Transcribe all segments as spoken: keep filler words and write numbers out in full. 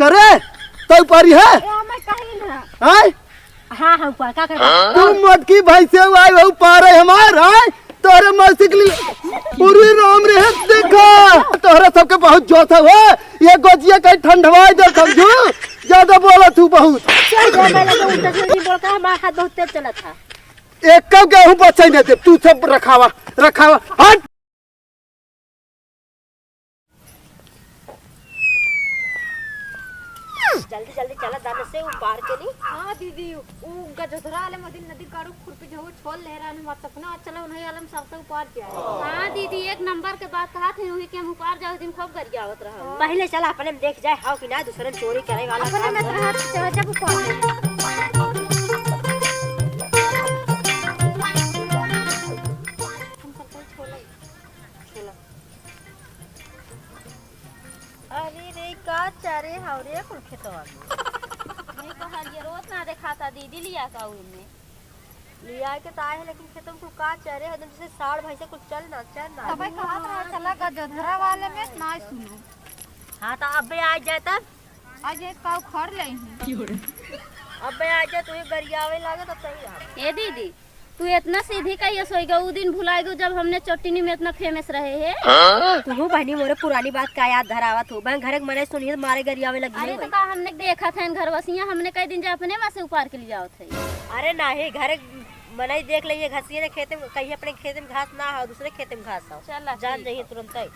करे, तै उपारी है? ए, हमें कहीं ना। आय? हाँ, हाँ, ऊपर, का करता? तू मोटकी भैंसे आए हो, उपारे हमार, आय? तोहरे मौसी के लिए, अरे राम रे, देखा, तोहरे सबके बहुत जोश है हो, ये गोजिया कहीं ठंडवाई दे, समझू? ज्यादा बोला तू बहुत। चल, जा, मैं लगे उल्टा सीधी बोल के, हमारा हाथ बहुत तेज चला था। एक गेहूं बचाई ना दे, तू सब रखावा, रखावा, हट। जल्दी जल्दी चला, दाने से उपार के नी। हाँ दीदी, उ गजोधरा वाले मदिन नदी काड़ू खुरपी जो वो छोल ले रहा है, हमार सपना अच्छा लगा, उन्हें आलम सबसे उपार के आए। हाँ दीदी, एक नंबर के बात कहा थे, वही के हम उपार जाओ, दिन खूब गरियावत रहा। पहले चला अपने में देख जाए, हाव कि ना, दूसरे में चोरी करे वाला अपने काम में करे। रहा, चला जब उपार। हम सबसे छोले। छोला। अरे रे, का चरे हौ रे कुल खेतवा में? ये कहल ये रोज ना देखाता दीदी, लिया का उनने? लिया के तो आए हैं, लेकिन खेतवा में कुल का चरे है, एकदम जैसे साढ़ भैंसा कुल चल ना, चल ना। तबे कहत रहा, चला गजोधरा वाले में, ना सुनो। हाँ, तो अबे आ जाए तब? आ जाए, का उखड़ ले ही। अबे आ जाए, तू ही गरियावे लागे, तब सही रहा। ए दीदी, तू इतना सीधी कहिए सोई गो, उ दिन भुलाई गो जब हमने चोटिनी में इतना फेमस रहे है। हाँ? तू बहनी मोरे पुरानी बात का याद धरावत हो। बहन घरे के मने सुनिए तो मारे गरियावे लगी अरे है तो भाई। का हमने देखा था इन घर वसिया, हमने कई दिन जा अपने माँ से उपार के लिए जाओ थे। अरे नाही, घरे मने देख लिए घसिए ने खेते में, कहीं अपने खेते में घास ना हो, दूसरे खेते में घास हो। चला, जान ठीक जाइए है। तुरंत ही।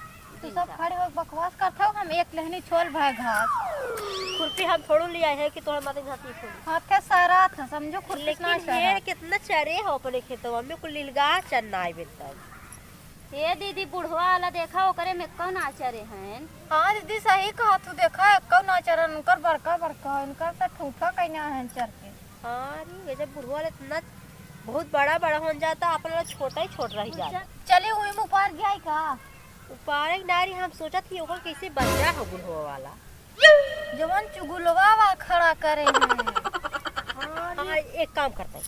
तू सब खड़े होके बकवास करत हो, हम एक लेहनी छोल भय घास। खुरपी हम थोड़ू ले आए हैं कि तोहर माथे घास नहीं छोड़ी। हाथे सारा था, समझो खुरपी लेकिन ना सारा। ये कितना चरे हो अपने खेतवा में, कुल लीलगा चरना आइबे तब। हे दीदी, बुढ़वा वाला देखा, ओकरे में कौन आचरे हैं? हाँ दीदी, सही कहा तू, देखा, कौन आचरन उनकर बड़का बड़का, इनकर तो ठूठा कहीं ना है चर के। हाँ रे, ये जब बुढ़वा वाला इतना बहुत बड़ा बड़ा होन जाता, अपन वाला छोटा ही छोट रह जाता। चली, वही में उपार गया का? उपारे के नारी हम सोचत ही ओकर कैसे बच्चा हो बुढ़वा वाला। जवन चुगुलवा वा खड़ा करे हैं। हाँ, एक काम करते हैं।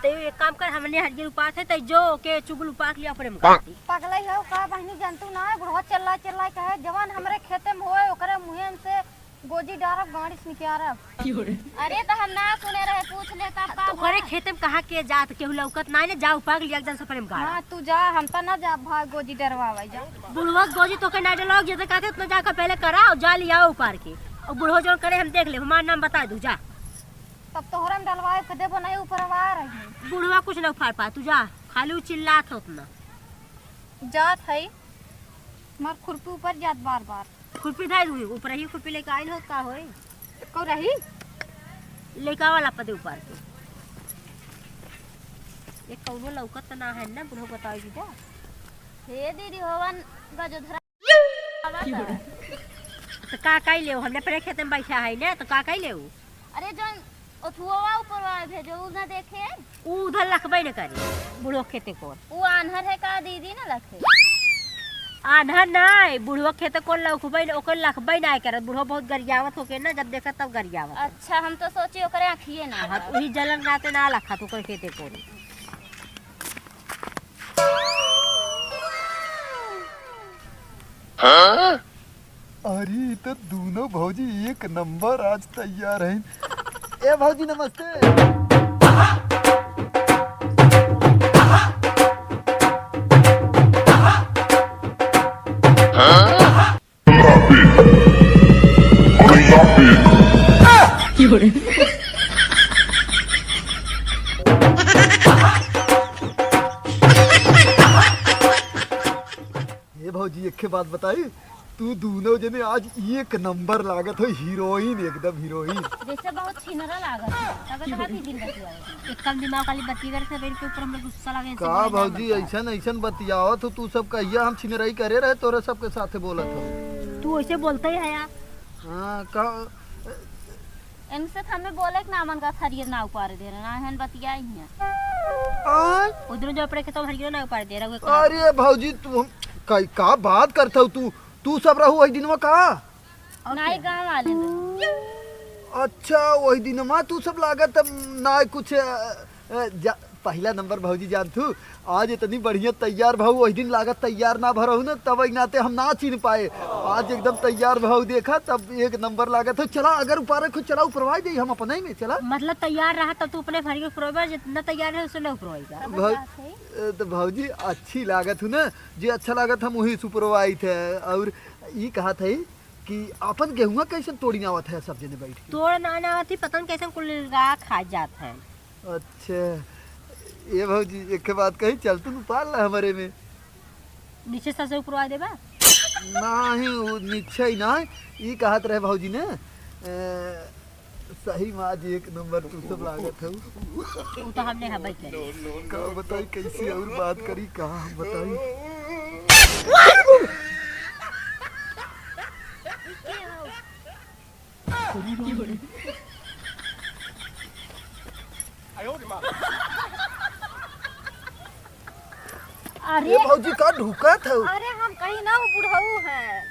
तैयो एक काम कर, हमने हरियर उपास है, तै जो के चुगुल उपास लिया अपने में काट दी। पगलई हो का बहनी, जानतू ना है, बुढ़वा चिल्ला चिल्ला कहे, जवन हमरे खेते में होए, ओकरे मुँहे से गोजी डारब, गाड़ी से निकालब। अरे, तो हम ना सुने रहे, पूछ लेता का तोहरे बा? खेते में कहाँ के जात, केहू लौकत नाई ने, जा उपाग लिया, एकदम सफरे में गाड़ा। हाँ, तू जा, हम तो ना जा, भाग गोजी डरवावे जा। बुढ़वा गोजी तोके ना डरवाओ, जैसे कहते उतना जाकर पहले करा और जा लिया उपार के। और बुढ़वा जौन करे हम देख ले, हमार नाम बता दू, जा। तब तोहरा में डलवाए के देबो नहीं, ऊपर आ रही। बुढ़वा कुछ ना उखाड़ पा, तू जा, खाली उ चिल्लात हो उतना। जात है, हमार खुरपी ऊपर जात बार बार। खुरपी धाई हुई, ऊपर ही खुरपी लेके आइल हो, का होई? कौ रही? लइका वाला पदे ऊपर के। ये कौनो लौकत त ना है ना, बुढ़ो बताओ जी जा। हे दीदी, होवन गजोधरा। तो का काई लेऊ? हमने अपने खेत में बैठा है ना, तो का काई लेऊ? अरे जौन ओथुआ ऊपर वाला भेजो, उ ना देखे? उ उधर लखबे न करे, बुढ़ो खेते कोर। उ आन्हर है का दीदी ना लखे? आन्हर नाय, बुढ़ो खेते कोर लखबे न, ओकर लखबे नाय करत। बुढ़ो बहुत गरियावत होके ना, जब देखत तब गरियावत। अच्छा, हम तो सोची ओकरे आँखिए ना हाँ, बा। तो वही जलन नाते ना लखत ओकर खेते कोर। हाँ? अरे, ई तो दूनो भौजी एक नंबर आज तैयार हैं। ए भौजी, नमस्ते। ए भौजी, एक बात बताई, तू दूनो जने आज एक नंबर लागत हो, हीरोइन, एकदम हीरोइन। जैसे बहुत छिनरा लागत है, तबे तो रात ही दिन बतियाओ। एकदम दिमाग वाली बतिया करे, सब इनके ऊपर हमें गुस्सा लगे, इनसे का बोले ना भौजी, बता। ऐसन, ऐसन बतियावत हो तू सब, कहिया हम छिनराई करे रहे तोरे सबके साथे बोलत हो। तू ऐसे बोलते ही है यार। हाँ, का इनसे तो हमें बोले के ना मन का, हरियर ना उपार दे रहे, ना हन बतियाई हिया। आय? उधर जो अपने खेतों में हरियर ना उपार दे रहा, वो एक अरे भौजी, तू हम का, का बात करत हो तू? तू सब रहू वही दिनवा का? और नाई क्या? गाँव वाले ना। अच्छा, वही दिनवा तू सब लागत ना कुछ, अ, अ, जा, पहिला नंबर भौजी जानथू, आज इतनी बढ़िया तैयार भऊ, वही दिन लागत तैयार ना भरहू न, तब एक नाते हम ना चिन्ह पाए। आज एकदम तैयार भऊ, देखा तब एक नंबर लागत हो। चला अगर उपारे खुद चला उपरवाई दे हम अपने में, चला। मतलब तैयार रहा तब तू अपने भर के उपरवाई, जितना तैयार है उससे ना उपरवाई का। भौ-, ए, तो भौजी अच्छी लागत हूँ ना, जे अच्छा लागत हम वही से उपरवाई थे। और ई कहा थे कि अपन गेहुआ कैसन तोड़ी ना आवत है सब जने बैठ के। तोड़ ना ना आवत ही, पता नहीं कैसन कुल गा खा जात है। अच्छा, ए भौजी, एक बात कही, चल तू उपार ला हमरे में। नीचे से उपरवा देबा? नाही, उ नीचे ही ना, ई कहत रहे भौजी ने, ए, सही में आज एक नंबर तू सब लागत हऊ। उ तो हमने हबे करे। का बताई कैसे और बात करी, का हम बताई। अरे ए भौजी, का ढुकत हऊ? अरे हम कहीं ना, वो बुढ़ऊ है।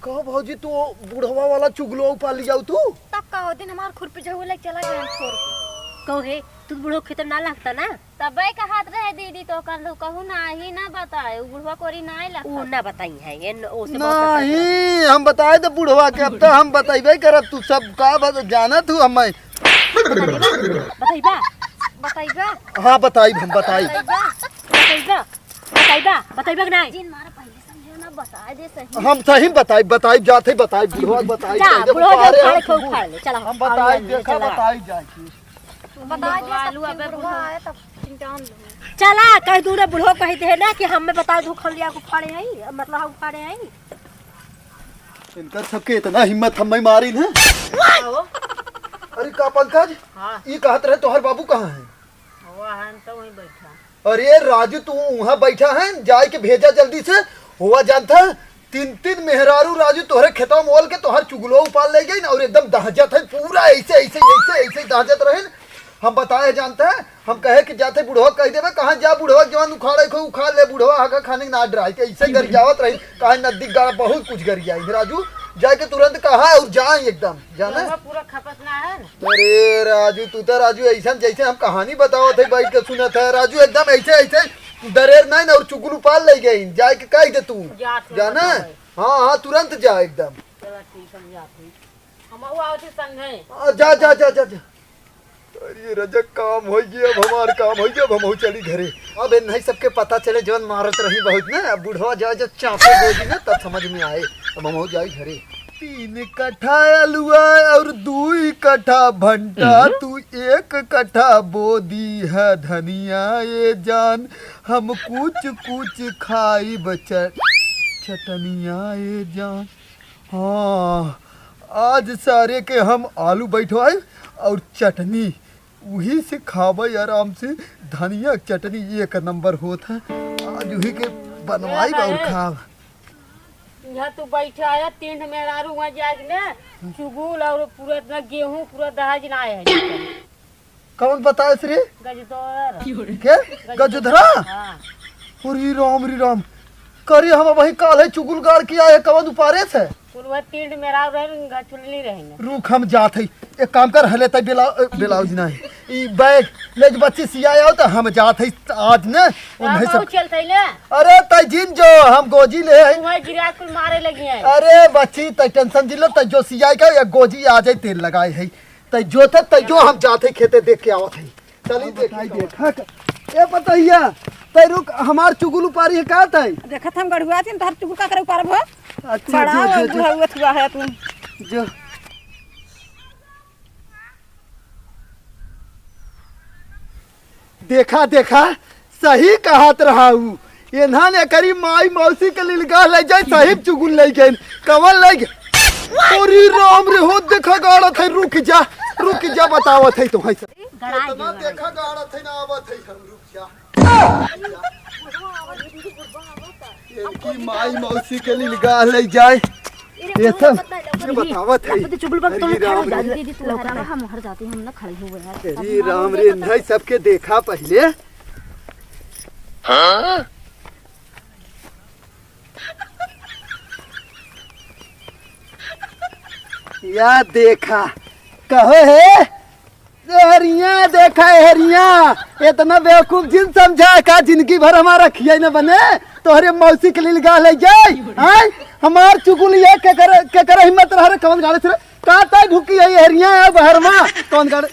का भौजी, तू बुढ़वा वाला चुगलो उपार ले जाऊ तू? तब का हो दिन हमार खुरपी झगुआ लेके चला गया छोड़ के। कहो हे, तू बुढ़ऊ खेत ना लगता ना? तबे कहत रहे दीदी, तो कर लो, कहू नाही ना बताए, उ बुढ़वा कोरी नाही लगता। उ ना बताई है, ये न, ओसे बहुत नहीं, हम बताए तो बुढ़वा के, अब तो हम बताइबे करब, तू सब का बत-, जाना तू हमें। बताइबा? बताइबा? हाँ, बताइब, हम बताइब। बताइबा? बताइबा? बताइबा? बताइबा कि नहीं? जिन मारा पहले समझो ना, बताए दे सही। हम सही बताइब, बताइब, जाते बताइब, बुढ़वा बताइब, जा, कह दे, बुढ़वा जा, उपारे उखाड़ हम के उखाड़ ले, चला, हम बताइब, आइए, देखा, चला। बताइब जाके। बता दे, बुढ़वा सब आलू अबे बुढ़वा बुढ़वा। आए तब चिंता न लो। चला, कह दू रे बुढ़ो, कह दे ना कि हमें बता दू, खलिया को फाड़े आई, मतलब हम फाड़े आई। इनकर सबके इतना हिम्मत हम मारी ना। आओ। अरे का पंकज, हाँ। ई कहत रहे तोहर बाबू कहाँ है? वो है तो वहीं बैठा। अरे राजू, तू वहाँ बैठा है, जाए के भेजा जल्दी से। हुआ जानता है, तीन तीन मेहरारू राजू तोहरे खेतवा में ओल के तोहर चुगलो उपार ले गई ना, और एकदम दहजत है पूरा, ऐसे ऐसे ऐसे ऐसे दहजत रहे। हम बताए जानते हैं, हम कहे कि जाते बुढ़वा कह देवे, कहाँ जा बुढ़वा, जवान उखाड़े को उखाड़ ले, बुढ़वा हगा खाने के ना डराए के, ऐसे गरियावत रही, कहा नजदीक गाड़ा बहुत कुछ गरियाई राजू, जाके तुरंत कहा और जाए एकदम। जाना? रउआ पूरा खपत ना है ना। अरे राजू, तू तो राजू ऐसन जैसे हम कहानी बतावत है, बैठ के सुनत है। राजू एकदम ऐसे, ऐसे दरेर नहीं ना, और चुगलू पाल ले गई, जाए के कह दे तू। जात हूँ जाना? बतावे। हाँ, हाँ, तुरंत जा एकदम। चला ठीक, हम जात हूँ। हम हुआ होती संगे। आ, जा, जा, जा, जा, जा। अरे रजक काम होइ गया, अब हमार काम होइ गया, अब हमहू चली घरे। अब इन्हीं सबके पता चले, जवन मारत रही बहुत ना, अब बुढ़वा जाए जब चापे गोदी ना, तब समझ में आए, अब हमहू जाई घरे। तीन कट्ठा अलुआ और दुई कट्ठा भंटा, हम्म। तू एक कट्ठा बो दी है धनिया ए जान, हम कुछ कुछ खाइब च-, चटनिया ए जान। हाँ, आज सारे के हम आलू बैठवाइब और चटनी, उही से खाबे आराम से। धनिया के चटनी एक नंबर होत है, आज उही के बनवाइब और खाब। यहाँ तू बैठा है, तीन मेहरारू वहाँ जाके ना, चुगुल और पूरा इतना गेहूँ, पूरा दहेज ना आए है। कौन बताए रे? गजदोर। के? गजदोर। गजुधरा? हाँ। अरे राम रे राम। करे हम वही काल है चुगुल गाड़ के आए, कवन उपारे से? कुल वह तीन मेहरारू रहे, घर चुलनी रहे न। रुक, हम जात है। एक काम कर, हले तई ब्ला-, ब्लाउज नहीं। ई बैग ले जो बच्ची सिया आओ तो हम जात है आज न। उन्हें सब चलत है ले। अरे तई जिन जो हम गोजी ले है। तुम्हारे गिरा कुल मारे लगी है। अरे बच्ची तई टेंशन जिन लो, तई जो सियाई का या गोजी आ जाए तेल लगाए है। तै जो थे, तै जो हम जात है खेते देख के आवत है। चली हाँ, देखी बताई तो। देख, हाँ, क-, ए पतहिया, तै रुक, हमार चुगुल उपारी है का तै? देखत हम गढ़ुआ थी, तोहर चुगुल का करे उपारब हो? अच्छा, बड़ा जो, जो, जो। बुढ़ा हुआ थुआ है तू। जो। देखा, देखा, सही कहत रहा ऊ। एन्हन एकरी माई मौसी के लिलगा ले जाए, सही चुगुल ले गए। कवन ले गए? अरे राम रे, हो देखा गाड़त है, रुक जा, रुक जा, बतावत है तो है सब। गड़ा केतना गेल। देखा गाड़त है ना, आवत है हम, रुक जा। एनकी माई मौसी के लिलगा ले जाए। ये सब बतावत है। अब तो चुगल बक तो अरे खड़ा हो राम जा। रे। दीदी, तू लौका हटा, हम उधर जाते हैं, हम ना खड़े हो गए यार। अरे अब राम हमारे रे, पता नहीं सबके देखा पहले। हाँ? या देखा, कहो हे, हेरिया देखा है, हेरिया, इतना बेवकूफ जिन समझा का जिंदगी भर हमारा खिया न बने, तोहरे मौसी के लील गाल है जाए, हैं? हमार चुगुल ये के करे, के करे हिम्मत रह रे, कौन गाड़े से रे? का ताई ढुकी है ये हेरिया है बहर मा, कौन गाड़े?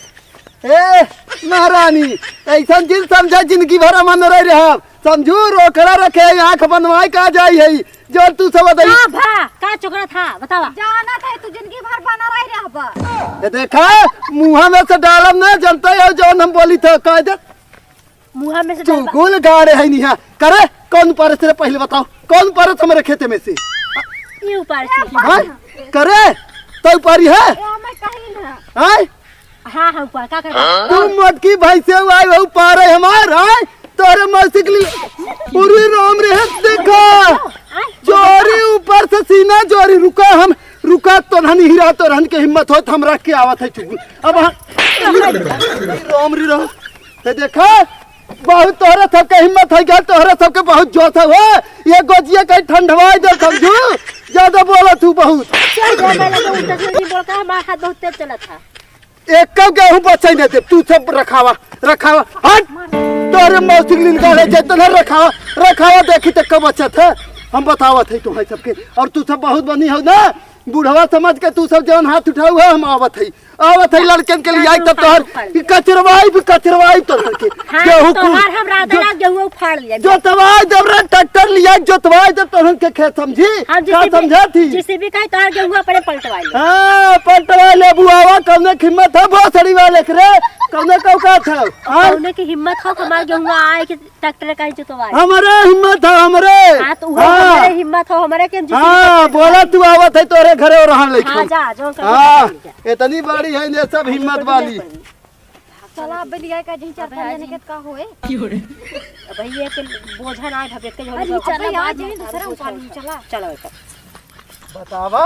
ए, महारानी, ऐसन जिन समझा जिंदगी भर हम न रह रहब, समझू, रोकड़ा रखे, आँख बनवाए का जाई है, जो तू सब बताई। का भा, का चोकरा था, बतावा। जानत है तू जिंदगी भर बना रह रहबा। ये देखा, मुँहा में से डालब ना, जनता है जौन हम बोली था, कह दे। मुँहा में से डालबा। चुगुल गाड़े है निहा। करे, कौन पारस रे, पहले बताओ, कौन पारस हमारे खेते में से? ये ऊपर से। हाँ? करे, तो ऊपरी है? ए, हमें कहीं ना। हाँ? हाँ, हाँ, ऊपर, का करबा? तू मोटकी भैंसे आई, वो पारे हमार, आय? तोरे मौसी के लिए। पूरी राम रे, देखा। आय? जोरी ऊपर से सीना जोरी, रुका हम, रुका, तोरहन हीरा, तोरहन के हिम्मत होत, हम रख के आवत है चुगुल। अब हाँ। राम रे राम। ते देखा, बहुत तोहरे सबके हिम्मत है क्या? तोहरे सबके बहुत जोश है हो। ये गोजिया कहीं ठंडवाई दे समझू। ज्यादा बोला तू बहुत। चल जा, मैं लगे उल्टा सीधा नहीं बोलता, हमारा हाथ बहुत तेज चला था। एक गेहूं बचे नहीं दे, तू सब रखावा, रखावा, हट। तोरे मौसी के लील गाल है, जितना रखावा, रखावा, देखी तो कब बचत है। हम बतावत है तुम्हारे सबके, और तू सब बहुत बनी हो ना, बुढ़वा समझ के तू सब जौन हाथ उठाऊ है, हम आवत है, आवत है लड़कन के लिए, आई तब तोहर कचरवाई भी कचरवाई तोहर के। हाँ, गेहूं को तोहार हम राधा जो-, रात गेहूं उखाड़ लिया। जोतवाई देब रे, ट्रैक्टर लिया, जोतवाई देब तोहन के खेत, समझी? हम का जेसीबी समझा थी? जेसीबी का ही तोहार गेहूं अपने पलटवा ले। हाँ, पलटवा ले बुआवा, कौने की हिम्मत है भोसड़ी वाले के रे? कौने का औकात है? हाँ? कौने की हिम्मत हो, हमार गेहूं आए कि ट्रैक्टर का ही जोतवाई। हमरे हिम्मत है, हमरे। हाँ, तो उहे हाँ। हमरे हिम्मत हो, हमरे के हम जेसीबी हाँ, ट्रैक्टर बोला चलाई। तू आवत है तोरे घरे और रहन लेके। हाँ, जा, जो कर हाँ, जा। इतनी बड़ी है ये सब हिम्मत वाली। चला, अब लिया का जहीं चार अब पाँच है जने जी। के का होए? अब ये के बोझा ना ढबे के अरे, झोली चला, अबे, बाद आज में यहीं दूसरा उठा ली, चला। चला बेटा। बतावा,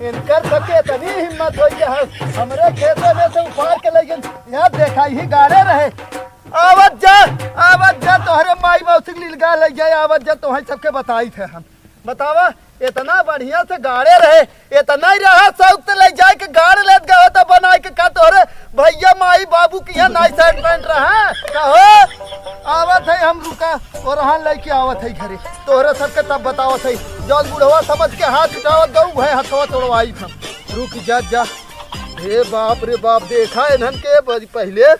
इनकर सबके इतनी हिम्मत होई है, हमरे खेते में से उखाड़ के ले गए। यार देखा, ही गाड़े रहे। आवत जा, आवत जा, तोहरे माई मौसी के लील गाल है जाए, आवत जा, तोहरे सबके बताई थे हम। बतावा, इतना बढ़िया से गाड़े रहे, इतना ही रहा शौक तो ले जाए के गाड़ लेत गए तो बनाए के का तोहरे भैया माई बाबू की यहाँ नाई शर्ट पैंट रहा? कहो, आवत है हम रुका, और हाँ लेके आवत है घरे, तोहरे सबके तब बतावत है, जौन बुढ़वा समझ के हाथ उठावत गऊ है हथवा तोड़वाई हम। रुक जा, जा। हे बाप रे बाप, देखा इन्हन के ब-, पहले